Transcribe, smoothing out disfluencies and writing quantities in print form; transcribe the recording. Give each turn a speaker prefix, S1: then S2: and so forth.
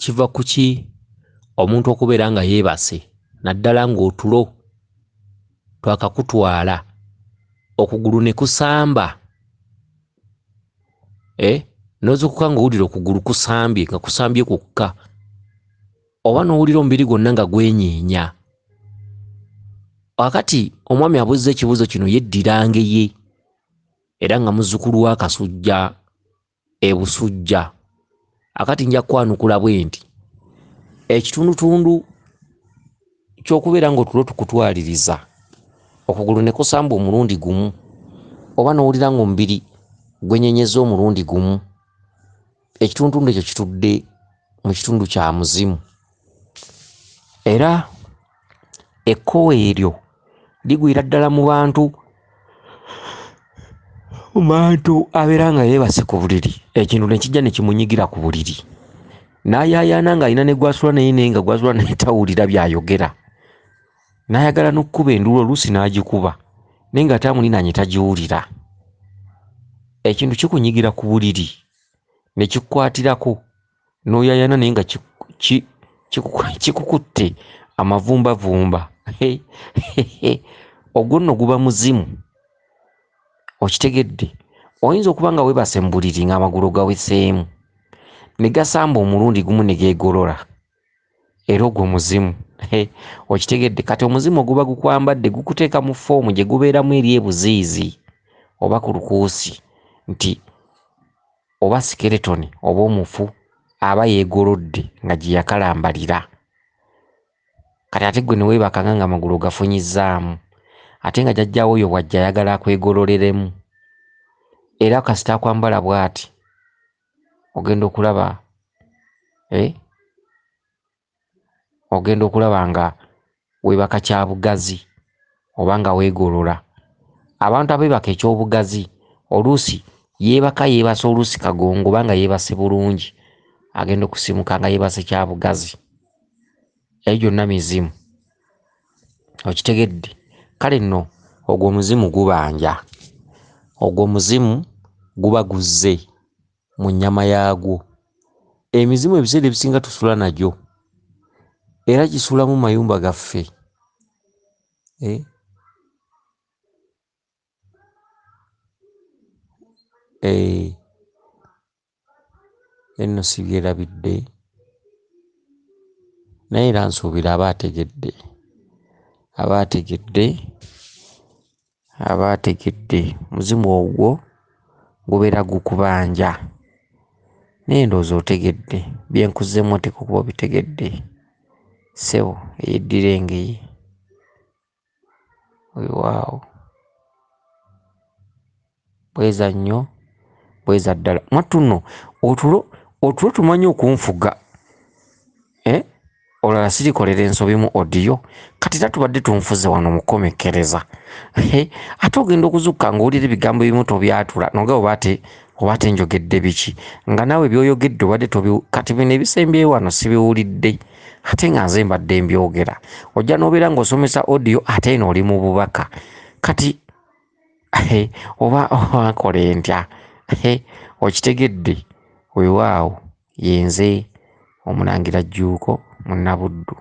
S1: Kiva ku ki omuntu okubeera nga yeebase naddala ng'otulo twakakutwala okugulu ne kusamba, n'ozuukuka ng'owulira okugulu kusambye nga kusambye kwokka, oba n'owulira omubiri gwonna nga gwenyeenya. Kaakati omwami abuuzizza ekibuuzo kino yeddira Ngeye era nga muzzukulu wa Kasujja e Busujja. Akati nja kwanukula bwe nti, ekitundutundu ky'okubeera ng'otulo tukutwaliriza, okugulu ne kusamba omulundi gumu oba n'owulira ng'omubiri gwenyenyezza omulundi gumu, ekitundutundu ekyo kitudde mu kitundu kya muzimu. Era ekkowe eryo ligwira ddala mu bantu abeera nga yeebase ku buliri, ekintu ne kijja ne kimunyigira ku buliri n'ayaayaana ng'alina ne gw'asula naye naye nga gw'asula naye tawulira by'ayogera, n'ayagala n'okkuba enduulu oluusi n'agikuba naye ng'ate amulinaanye tagiwulira. Ekintu kikunyigira ku buliri ne kikukwatirako n'oyaayaana naye nga kikukutte amavumbavumba. Ogwo nno guba muzimu, okitegedde? Oyinza okuba nga weebase mu buliri ng'amagulu gaweseemu ne gasamba omulundi gumu ne geegolola, era ogwo muzimu. Okitegedde? Kati omuzimu oguba gukwambadde gukuteeka mu ffoomu gye gubeeramu eri ebuziizi oba ku lukuusi nti oba sikeretoni oba omufu aba yeegolodde nga gye yakalambalira. Kati ate ggwe ne weebakanga ng'amagulu ogafunyizzaamu, ate nga jjajjaawo oyo bw'ajja ayagala akwegololeremu. Era kasita akwambala bw'ati ogenda okulaba ogenda okulaba nga weebaka kya bugazi oba nga weegolola. Abantu abeebaka ekyobugazi oluusi yeebaka yeebase oluusi kagongo oba nga yeebase bulungi, agenda okusimuka nga yeebase kya bugazi. Eyo gyonna mizimu, okitegedde? Kale nno ogwo omuzimu gubanja, ogwo omuzimu guba guzze mu nnyama yaagwo. Emizimu ebiseera ebisinga tusula nagyo era gisula mu mayumba gaffe. Enno sibyerabidde naye era nsuubira aba ategedde, aba ategedde, aba ategedde. Omuzimu ogwo gubeera gukubanja, naye ndowooza otegedde, bye nkuzzeemu oteekwa okuba obitegedde. Ssebo eyeddira Engeye, weewaawo bweza nnyo bweza ddala. Mwattu nno otulo otulo tumanyi okunfuga, olala sirikolera ensobi mu audio, kati era tubadde tunfuze wano mu kkomekkereza. Ate ogenda okuzuukuka ng'owulira ebigambo ebimu tobyatula n'ogamba oba ate njogedde biki, nga naawe by'oyogedde obadde tobi, kati bino ebisembyeyo wano sibiwulidde ate nga nze mbadde mbyogera. Ojja n'obeera ng'osomesa audio ate eno oli mu bubaka. Kati oba nkole ntya? Okitegedde? Weewaawo ye nze Omulangira Jjuuko Munnabuddu.